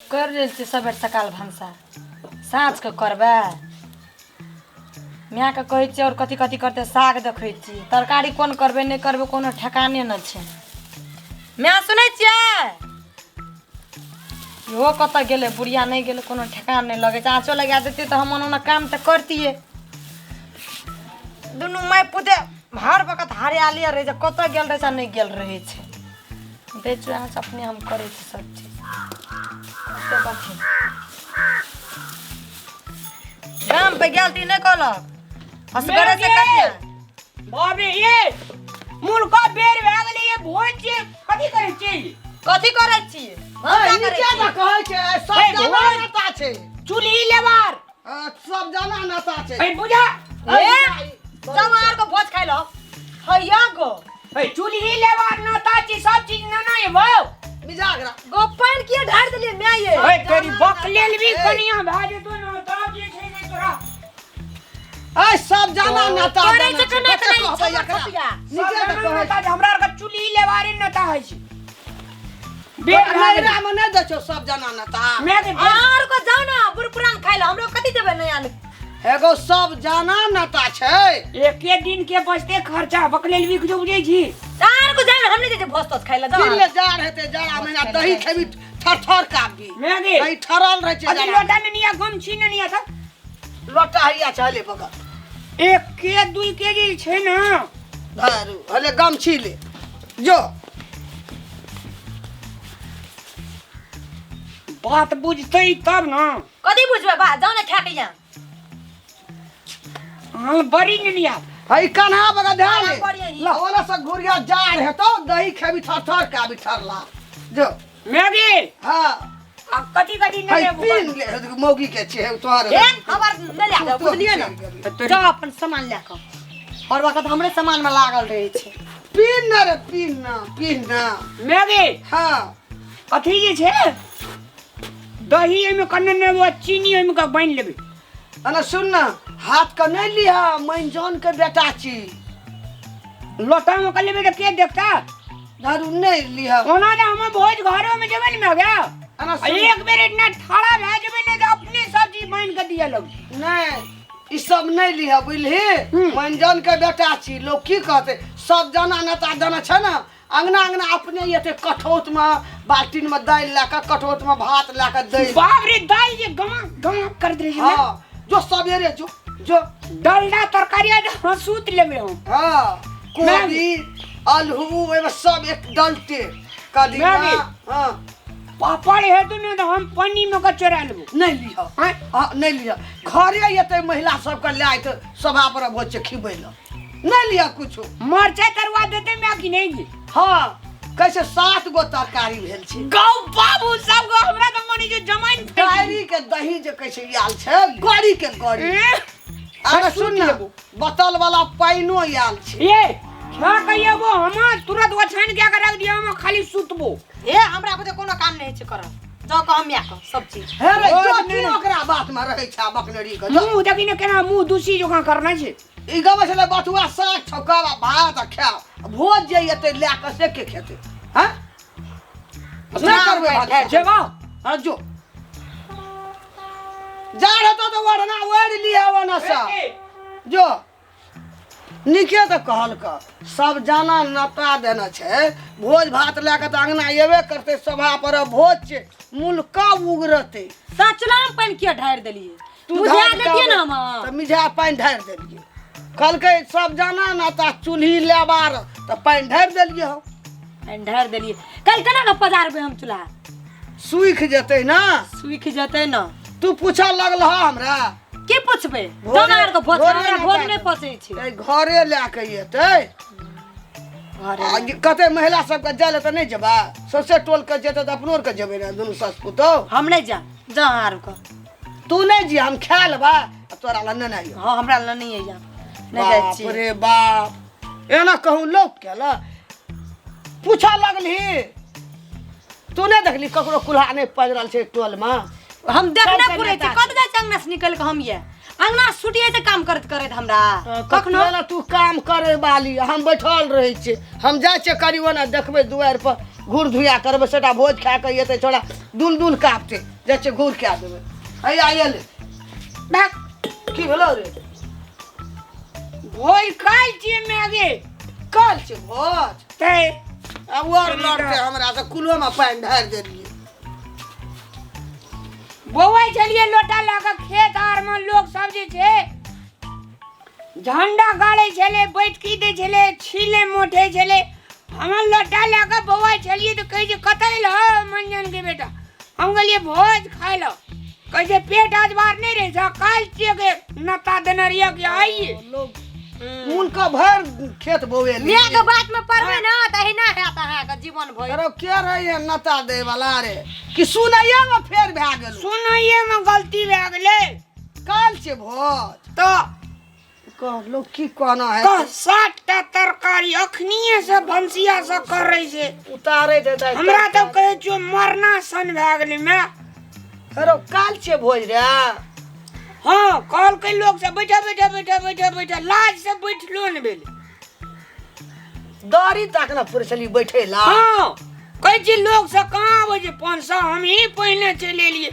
करि लेल छियै सबेर सकाल भनसा, साँझके करबै। मायके कहै छियै आओर कथी कथी करतै, साग देखै छियै, तरकारी कोन करबै नहि करबै कोनो ठेकाने नहि छै। माय सुनै छियै? इहो कतऽ गेलै बुढ़िया, नहि गेलै, कोनो ठेकान नहि लगै छै। आँचो लगा देतियै तऽ हम ओना काम तऽ करतियै। दुनू माय पुते हर वक्त हरियाली रहै छै, कतऽ गेल रहै छै नहि गेल रहै छै। बेचू अहाँ से अपने, हम करै छी सब चीज। कते कथी गाम पे गेल ती नहि कहलक असगरे से कनिया। बाप रे, ये मुलका बेर भए गेलै, ये भोज छै, कथी करै छी? कथी करै छी? भनसा करै नीचे छी। तऽ कहै छै सब हे, जाना भोज। नाता छै। चूल्ही लेबार। सब जाना नाता छै। ए बुझा। ए जाउ आर को भोज खाइ लो हैया गो। ए चूल्ही लेबार नाता छै, सब चीज ना ना एबो। मिजागरा गो पानि किए ढारि देलियै माय ये? ए तेरी बकलेल भी कनिया भए जेतो ना तब जे छै ने तोरा। ए सब जाना नाता करै छै देना केना कते केना कहबै ई एकरा? छपिया। नीचे सब तऽ जाना कहै नाता छै, हमरा आर के चूल्ही लेबारे नाता होइ छै। बेर भए गेलै। नैरा मे नहि दै छौ सब जाना नाता। मैं के आर को जाउ ना बुढ़ पुरान खाइ लो, हमरो कथी देबै नया? एगो सब जाना नाता छै। एके दिन के बचते खर्चा बकलेल बिक जो बुझै छी। आर को जाउ ना, हम नहि जाइ छियै भोज तोज खाइ ला, जाउ। दिन ले जाड़ हेतै, जाड़ा महीना दही खेबी थर थर कापबी। मैं के दही ठरल रहै छै। अभी जाड़ा। लोटा ननिया गमछी ननिया सब। लोटा हैया छै हले बगल। एक के 2 केजी छै ना। धरू हले गमछी ले जो। बात बुझतै तब ना। कथी बुझबै बा, जाउ ने खा के यहाँ। हाँ बड़ी ननिया। हई कन्हा बगल ध्यान ले। बड़ी ही। ओला से घुरिया जाड़ हेतौ, दही खेबी थर थर काबी ठरला जो। मैगी। हाँ। आ कथी कथी हई ने पीन ले मौगी के छै तोहर। ए हमर नहि लए जाउ, बुझलियै ने? जाउ अपन सामान लए कऽ, हर वक्त हमरे सामान में लागल रहै छै। पीन ना रे, पीन ना, पीन ना। मैगी। हाँ। अथी जे छै दही एहिमे कने नेबो आ चीनी ओहिमे के बान्हि लेबै। अना सुन ना, हाथ के नहीं लिहा, मैन जान के बेटा छी। लोटा में के लेबै तऽ के देखता? दारू नहीं लिहा। ओना तऽ हम भोज घरो में जेबै ने मैगे। अना सुन। एक बेर इतना ठाड़ा भए जेबै ने तऽ अपने सब्जी बान्हि के दिअ लगबै। नहीं, ई सब नहीं लिहा, बुझली? मैन जान के बेटा छी, लोग की कहते? सब जाना नाता जाना छै ना, अंगना अंगना अपने एते कठौत में बाल्टीन में दालि लए कऽ कठौत में भात लए कऽ दै। बाप रे, दालि जे गमा गमा कर दै छै। हाँ, जो सवेरे जो जो डलडा तरकारी आज हंसूत लेबै हम। हाँ, कोबी आलू ओहिमे सब एक डलते कदीमा। मैगी। हाँ। पापड़ हेतु ने तऽ हम पानी में के चोरा लेबो। नहीं लिह। आँय? हाँ, नहीं लिह, घरे एते महिला सबके लए आयत सभा पर भोज छै खिबै लए, नहीं लिह कुछो। मरचाई तरुआ देते मैं कि नहीं जी? हाँ, कैसे 7 गो तरकारी भेल छै। गौ बाबू सब गो हमरा तऽ मनी जे जमाइन फेंक डायरी के दही जे कहै छै आयल छै गड़ी के गड़ी। ए? अरे सुन ने, बोतल वाला पानिओ आयल छै। ये खा के एबो हम तुरंत ओछान के के रख दियो, हम खाली सुतबो। ए हमरा बुझे कोनो काम नहि छै करब, जाउ कऽ हम के सब चीज। हे रे, ओ, जो नहि, की नहि। ओकरा बात में रहै छै बकनेरी के, जो। मुंह देखी ने केना मुंह दूसी जोका करना छै। ई गबै छलै बथुआ साग छौका आ भात आ खायब, भोज जे एतै लए कऽ से के खेतै? हँ, नहि करबै भात। जेबा। हाँ, जो जा रहतो तऽ ओढ़ना ओढ़ि लिहे ओना से जो। नीके तऽ कहलक सब जाना नाता देने छै, भोज भात लए कऽ तऽ अंगना एबे करतै, सभा पर भोज छै, मुलका उगरतै। ता चूल्हा में पानि किया ढारि देलियै? तू बुझा ढारि देतियै ने दे, हम। तऽ मिझा पानि ढारि देलियै, कहलकै सब जाना नाता चूल्ही लेबार, तऽ पानि ढारि देलियै हम। पानि ढारि देलियै, काल्हि केना कऽ पजारबै हम चूल्हा? सूखि जेतै ना। सूखि जेतै ना। तू पूछऽ लगल हँ हमरा? की पूछबै? भोरे- जाना आर के भोज भोरे हमरा ने भोज काटब। नहि पचै छै। ए, घरे लए कऽ एतै। घरे। आ कते महिला सबके जाय लए तऽ नहि जेबै, सौंसे टोलके जेतै तऽ अपनो आरके जेबै ने दुनू सास पुतोहु। हम नहि जायब, जा अहाँ आर के। तू नहि जी, हम खा लेबै आ तोरा लए नेने आइयो। हाँ, हमरा लए नहि अइया, नहि जाइ बाप छियै। रे बाप, एना कहूँ लोक केला पूछऽ लगलही? तू नहि देखली ककरो कुल्हा नहि पजरल छै टोलमे? हम देखने सबके पुरै छी। नेता कत जाइ छै अंगना से निकलि कऽ हम ये अंगना से छुटिए छै काम करैत करैत हमरा कखनो ना। तू काम करे वाली, हम बैठल रहै छियै, हम जाइ छियै करीब ओना देखबै दुआरि पर घूर धुइया करबै सबटा भोज खा कऽ एतै छोड़ा दुल दुल कापतै जाइ छियै घूर कए देबै। हैया एलै। भाग। की भेलौ रे? भोज काल्हि छियै माय गे। काल्हि छै भोज? तै आब और लड़तै हमरा से, कुलोमे पानि ढारि देलियै। बौआइ छलियै लोटा लऽ कऽ खेत आरमे, लोक सब जे छै झंडा गाड़ै छलै, बैठकी दै छलै, छीले मोठै छलै। हमर लोटा लऽ कऽ बौआइ छलियै तऽ कहै छै कतऽ एलह मंजन के बेटा? हम कहलियै भोज खाय लए। कहै छै पेट अजबार नहि रहै छै, काल्हि छियै के नता देने रहियै कि आइए। लोग मुलका भरि खेत बौएली। माय के बात में पड़बै ना तऽ एहिना हैत अहाँके जीवन भरि। अरे के रहैए नता दै वाला रे? कि सुनैये मे फेर भए गेल? सुनैये मे गलती भए गेलै। काल्हि छै भोज। तऽ कह लोग की कहना है? कह 7टा तरकारी अखनिये से भनसिया से करै छै, उतारै देतै। हमरा तऽ कहै छियौ मरना सन भए गेलै माय। अरे काल्हि छै भोज रे? हँ, कहलकै लोक सब बैठा बैठा बैठा बैठा बैठा, लाज से बैठलो ने भेलै। दाढ़ी तक ने पुरै छली बैठे ला। हँ, कहै छी लोक सब कहाँ आबै छै 500, हमही पहिने चलि एलियै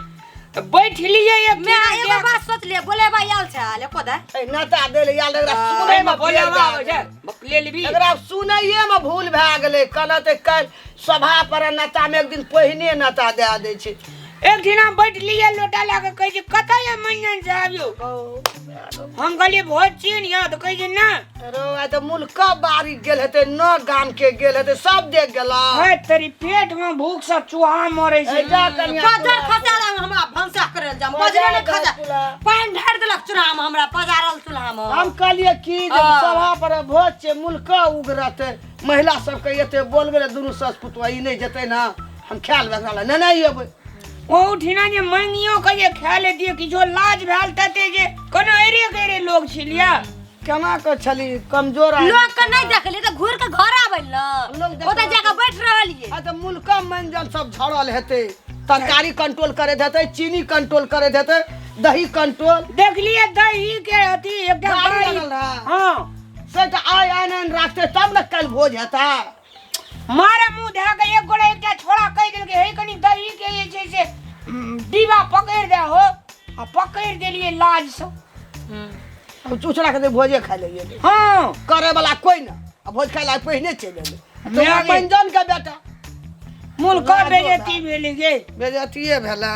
तऽ बैठलियै एक मैं दिना एगो जा बात सोचलियै, बोलेबा आयल छै एको दे। ए नता दै ले आयल, एकरा सुनै मे बोलेबा आबै छै, बकलेल भी। एकरा सुनैये मे भूल भए गेलै। कहलक तऽ काल्हि सभा पर नता मे एक दिन पहिने नता दए दै छै। एक दिना बैठलियै लोटा लए कऽ, कहै छै कतऽ यऽ मंजन साहब यौ? हम कहलियै भोज छियै ने यौ, तऽ कहै छै ना। अरे आइ तऽ मुल्का बारी गेल हेतै, न गाम के गेल हेतै, सब देख गेला। हे तेरी पेट में भूख से चूहा मरे छै। जा कनिया। बजर खसा देलक हमरा, भनसा करे लए जाम। बजरे नहि खसा, पानि ढारि देलक चूल्हा में, हमरा पजारल चूल्हा में। हम कहलियै की जे सभा पर भोज छै, मुल्का उगरतै, महिला सबके एते बोलबै ने दुनू सस पुतवा, ई नहि जेतै ने, हम खायल लेबै एकरा लए नहि अयबै। ओ ठिना जे मांगियो के जे खाय ले दिए, किछो लाज भेल तते जे कोनो एरे गरे लोग छिलिया। केना के छली कमजोर आदमी। लोग के नहीं देखली तऽ घूर के घर आबै ल, लोग देखल। ओतऽ जाके बैठ रहलियै। आ तऽ मुल्का मंजन सब झड़ल हेतै, तरकारी कंट्रोल करैत हेतै, चीनी कंट्रोल करैत हेतै, दही कंट्रोल। देखलिए दही के अथी एकटा गाड़ी गाड़ी लगल रहै। हाँ। से तऽ आइ आनि आनि राखतै तब ने काल्हि भोज हेतै। मारे मुंह धए के एक गोड़ा एकटा छोड़ा कहि देलकै, हे कनी दही के जे छै से डिब्बा पकड़ि दे हो, आ पकड़ि देलियै लाज से। चुचरा के भोजे खाइ ले गेलै। हाँ। करे वाला कोइ ना, आ भोज खाइ ला पहिने चलि एलै। माय गे। मंजन के बेटा मुल्का बेइज्जती भेलै गे। बेइज्जतिये भेलै।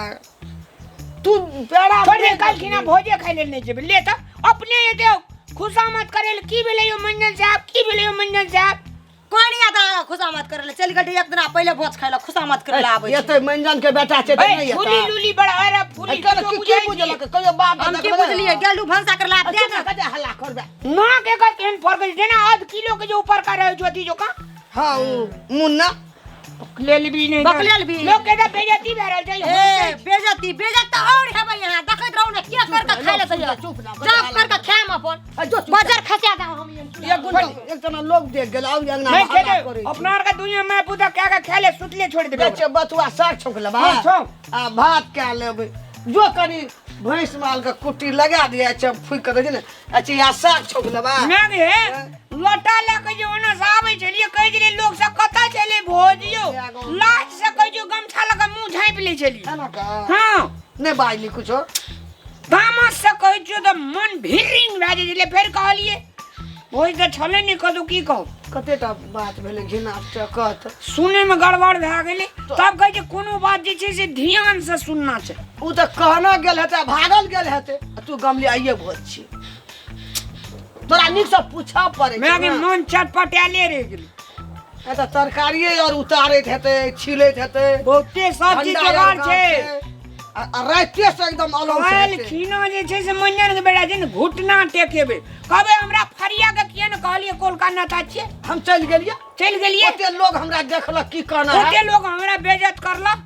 तू पेड़ा छोड़ दे, काल्हि खिना भोजे खाइ लेल नहि जेबै। ले तऽ अपने एते खुशामद करै लए की भेलै यौ मंजन साहब, की भेलै यौ मंजन साहब? कोन याद आ खुशामद करे ले चलि गेल एक दिना पहिले भोज खाइ ले, खुशामद करे ले आबै छै। एते मंजन के बेटा छै तऽ ए, नहि फूली एतै। लूली बड़ा अरे फूली ए, केना किछो की बुझै छी? बुझलक? कहियो बाप हम की देखबै? बुझलियै, गेलू भनसा करे ले, आब दे चुप ने। रह, कते हल्ला करबै? नाक एकर केहन फरकै छै, जेना आध किलो के जे ऊपर का रहै छै अथी जोका। हाँ, ओ मुन्ना। बकलेल भी नहि। बकलेल भी। लोक के तऽ बेइज्जती भए रहल छै। ए बेइज्जती, बेइज्जत तऽ और हेबै, यहाँ देखैत रहू ने के कर के खाइ ले दैया। चुप ना, जब कर के खायम अपन। आ, जो चुप। बजर खसा दे हम यहाँ। एक गुंडा एक जना लोग देख गेल आउ अंगना नहीं में हल्ला खेले करै छै। अपना आर के दुनिया में पुता क्या के खेले सुतले छोड़ देबे। बेचे बथुआ साग छौंक लेबै। हाँ, छौंक। आ भात कए लेबै, जो कनी भैंस माल के कुट्टी लगा दिया छै, फूकि के दै छै ने। अच्छा यहाँ साग छौंक लेबै। मैं हे लोटा लए के जे ओना से आबै छलियै, कहै छलियै लोक सब कतऽ छलै भोज यौ, लाज से कहै छियौ गमछा लऽ कऽ मुँह झाँपि लै छलियै। एना का? हाँ। नहि बाजली कुछो। तामस से कहै छियौ तऽ मन भिरिंग भए जाइ छलै। फेर कहलियै भोज तऽ छलै नहि कतौ, की कहू कतेटा बात भेलै घिना कत सुनैमे गड़बड़ भए गेलै। तब कहै छै कोनो बात जे छै से ध्यान से सुनना छै। ओ तऽ कहना गेल हेतै, भागल गेल हेतै, आ तू गमली आइए भोज छी, तोरा नीकसँ पूछऽ पड़ै छै मैं ने। मन चटपटाले रहि गेलै। ए तऽ तरकारिए आओर उतारैत हेतै, छिलैत हेतै, बहुते सब चीज ठंडा जोगाड़ आर छै। आ आ रातिए से एकदम अलग से काल्हि हेतै। खिना जे छै से मंजन के बेटा छै ने घुटना टेकेबै, कहबै हमरा फरिया के किया ने कहलियै कोलका नता छियै। हम चलि गेलियै। चलि गेलियै। ओते लोग हमरा देखलक की कहना है? ओते लोग हमरा बेइज्जत करलक।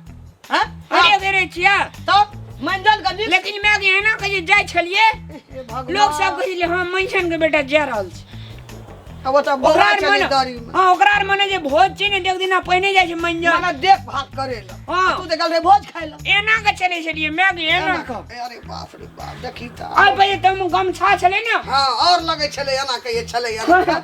हैं? अरे गेरे छियै। तब मंजन के नीक लेकिन मैं के एना के जे जाइ छलियै, हे भगवान। लोग सब कहै छलै हँ मंजन के बेटा जा रहल छै। अब ओतऽ ओकरा बौआ आर छलै मने दरी में। हाँ, ओकरा आर मने जे भोज छै ने, एक दिना पहिने जाइ छै मंजन। माने देखभाल करे ला। हाँ। तू तऽ गेल रहे भोज खाय ला। एना के चलै छलियै मैगी, एना के। अरे बाप रे बाप, देखी तऽ। आइ पहिले तऽ गमछा छलै ने। हाँ, और लगै छलै एना के, ये छलै एना के।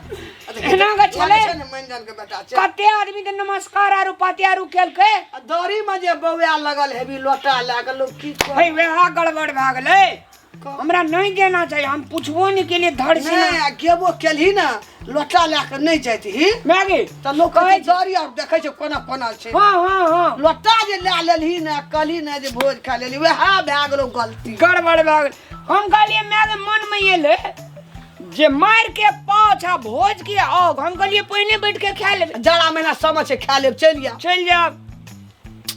एना के छलै। लगै छै ने मंजन के बेटा छै। कते आदमी तऽ नमस्कार आरू पाती आरू केलकै। आ दरी में जे बौआ लगल हेबी लोटा लए के, लोक की कहै? हे, वएह गड़बड़ भए गेलै। हमरा नहीं देना चाहिए, हम पूछबो नहीं के लिए धर से। नहीं, आ गेबो केलही ना, लोटा लए के नहीं जैतही। मैगी। तऽ लोक कहै छै दरी आर देखै छै कोना कोना छै। हाँ हाँ हाँ। लोटा जे लए लेलही ना, कहलही ना जे भोज खा लेलही, वएह भए गेलौ गलती। गड़बड़ भए गेल। हम कहलियै मैगी, मन में एलै जे मार के पाछ आ भोज के आग, हम कहलियै पहिने बैठ के खा लेबै। जाड़ा महीना समय छै, खा लेब, चलि जायब। चलि जायब।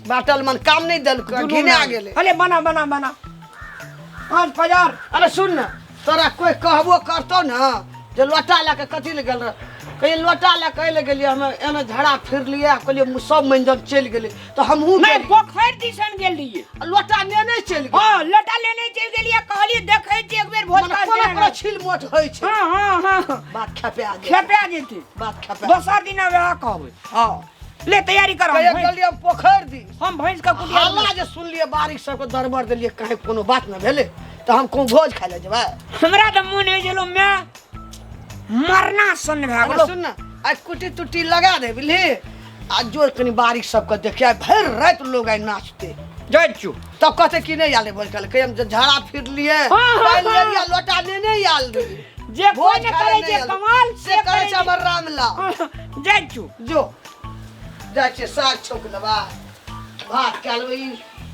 बाटल मन काम नहीं देलकै, दुनू घिना में। गेलै। अरे बना बना बना आज बाजार। अरे सुन ना, तोरा कोई कहबो करतौ ना जे लोटा लए के कथी लए गेल रह, कहियै लोटा लए के लए गेलियै, हम एना झड़ा फिरलियै, कहलियै सब मंजन चलि गेलै तऽ हमहूँ नहीं, गेलियै। पोखरि दिसन गेल रहियै। आ लोटा नेने चलि गेल। हाँ, लोटा लेने चलि गेलियै, कहलियै देखै छियै एक बेर भोज मने काज कोना केना। कोना छिल मोट होइ छै। हाँ हाँ हाँ। बात खेपा जेतै। खेपा जेतै। बात खेपा। दोसर दिना वएह कहबै। हाँ। ले तैयारी कर। कहियो गेलियै हम पोखरि दिस। हम भैंस के कुटिया। हल्ला जे सुनलियै, बारिक सबके दरबर देलियै, कहीं कोनो बात न भेलै तऽ हम कहूँ भोज खाइ लए जेबै। हमरा तऽ मोन होइ छलो माय मरना सन भए अरे गेलो। सुन ना, आइ कुटी तुटी लगा दे बुझली, आ जो कनि बारिक सबके देखियै, आइ भरि राति लोग आइ नाचतै। जाइ छियौ। तब कहतै कि नहि आयल भोज खाइ लए, कहियै हम जे झाड़ा फिरलियै, हाँ, हाँ, पानि हाँ। लेलियै, लोटा नेने आयल रहियै। जे कोइ भोज नहि खाइ करै लए छै नहि आयल। कमाल से करै छै हमर रामलाल। हाँ, जाइ छियौ। जो जाइ छियै साग छौक लेबै, भात कए लेबै। ई